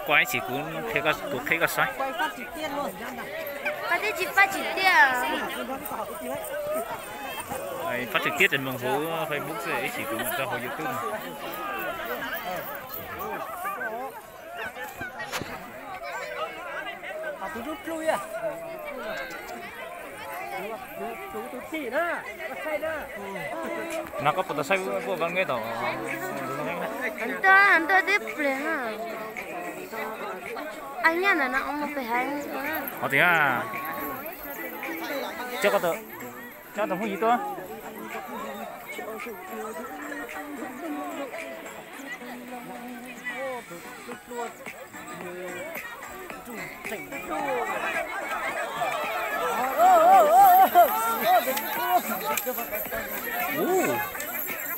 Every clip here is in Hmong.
Qua ib chim kuv qhia koj, kuv qhia koj saib. Pab tsis tiaj. Pab tsis tiaj tseem moos hauv Facebook xwb, ib chim kuv mam tso hauv YouTube. No koj puas tau saib kuj Vaj Nqeb tau? Ntuj, ntuj tib pliag. Aj nyaj ntawm no mus pem heev. Qhov tias coj koj tus, coj tus phooj ywg tuaj.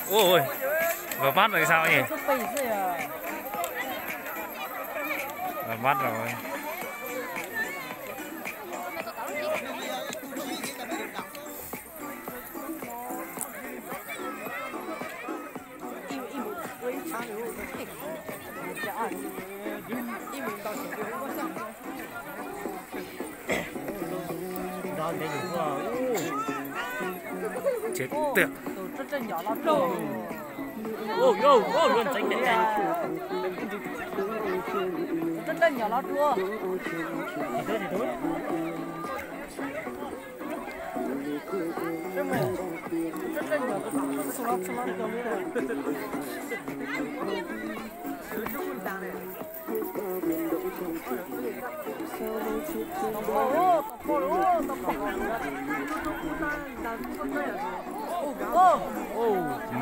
Ua, ua, vas mab lawm sao? Vas mab lawm. Tsev tiag.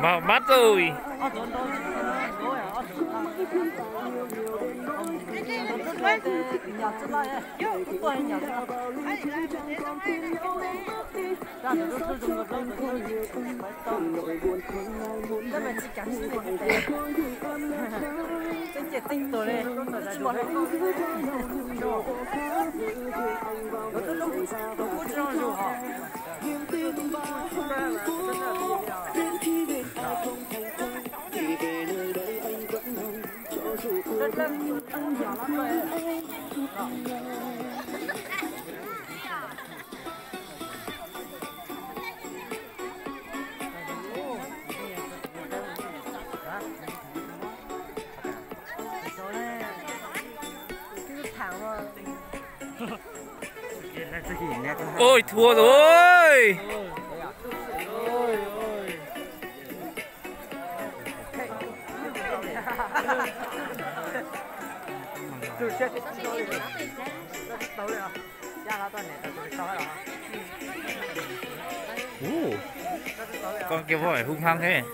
Mas mab txuj. Oj, thua lawm. Ua, koj kiag voj hub hab thiab.